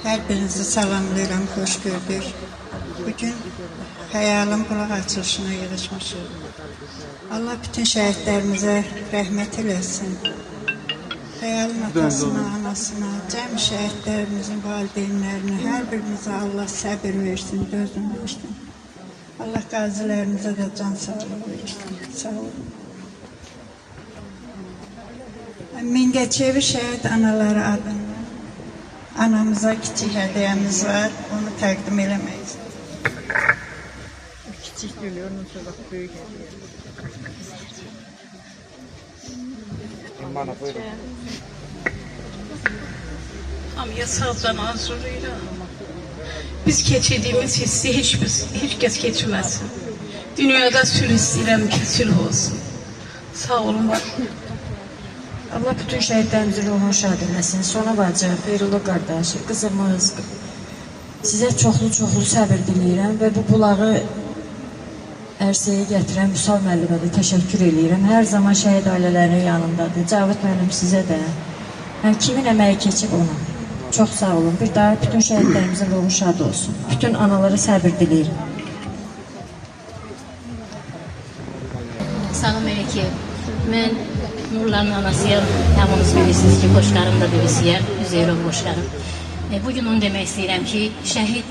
Hər birinizi salamlayıram, xoş gördük. Bugün Xəyalın bulaq açılışına yığışmışıq. Allah bütün şəhidlərimizə rəhmət eləsin. Xəyalın atasına, anasına, cəm şəhidlərimizin valideynlərinə, hər birimizə Allah səbir versin, dözüm versin. Allah qazilərimizə də can sağlığı versin. Sağ olun. Mingəçevir şəhid anaları adından anamıza kiçik hədiyyəmiz var, onu təqdim eləmək istəyirəm. Kiçik deyil, onun üçün bax böyük hədiyyə. İmana buyurun. Hamıya sağdan arzulayıram. Biz keçirdiyimiz hissi heç kəs keçirməsin. Dünyada sülh istəyirəm ki, sülh olsun. Sağ olun, var olun. Allah bütün şəhidlərimizin ruhunu şad eləsin. Sona bacı, Xeyrullah qardaş, qızımız, sizə çoxlu-çoxlu səbir diləyirəm və bu bulağı ərsəyə gətirən Vüsal müəllimə də təşəkkür eləyirəm. Hər zaman şəhid ailələrinin yanındadır. Cavid müəllim sizə də. Yəni, kimin əməyi keçib ona. Çox sağ olun. Bir daha bütün şəhidlərimizin ruhu şad olsun. Bütün analara səbir diləyirəm. Salam aleyküm. Mən Nurlanın anasıyam. Hamınız bilirsiniz ki, Qoşqarın da bibisiyəm. Üzeyrov Qoşqarın. Bugün onu demək istəyirəm ki, şəhid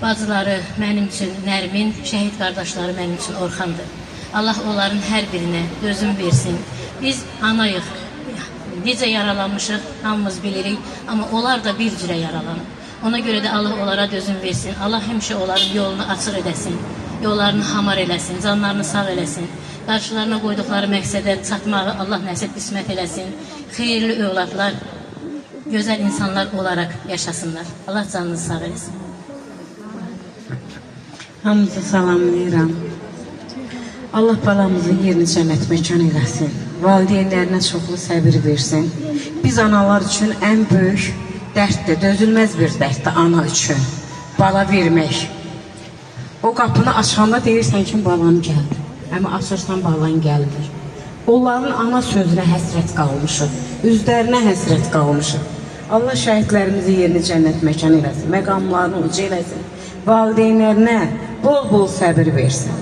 bacıları mənim üçün Nərmin, şəhid qardaşları mənim üçün Orxandır. Allah onların hər birinə dözüm versin. Biz anayıq. Necə yaralanmışıq, hamımız bilirik. Amma onlar da bir cürə yaralanıb. Ona görə də Allah onlara dözüm versin. Allah həmişə onların yolunu açıq edəsin. Yollarını hamar eləsin, canlarını sağ eləsin. Qarşılarına qoyduqları məqsədə çatmağı Allah nəsib qismət eləsin. Xeyirli övladlar, gözəl insanlar olaraq yaşasınlar. Allah canınızı sağ eləsin. Hamınızı salamlayıram. Allah balamızın yerini cənnət məkan eləsin. Valideynlərinə çoxlu səbir versin. Biz analar üçün ən böyük dərddir, dözülməz bir dərddir ana üçün. Bala vermək. O qapını açanda deyirsən ki, balam gəldi. Amma açırsan, balan gəlmir. Onların ana sözünə həsrət qalmışıq, üzlərinə həsrət qalmışıq. Allah şəhidlərimizi yerini cənnət məkan eləsin, məqamlarını uca eləsin. Valideynlərinə bol-bol səbir versin.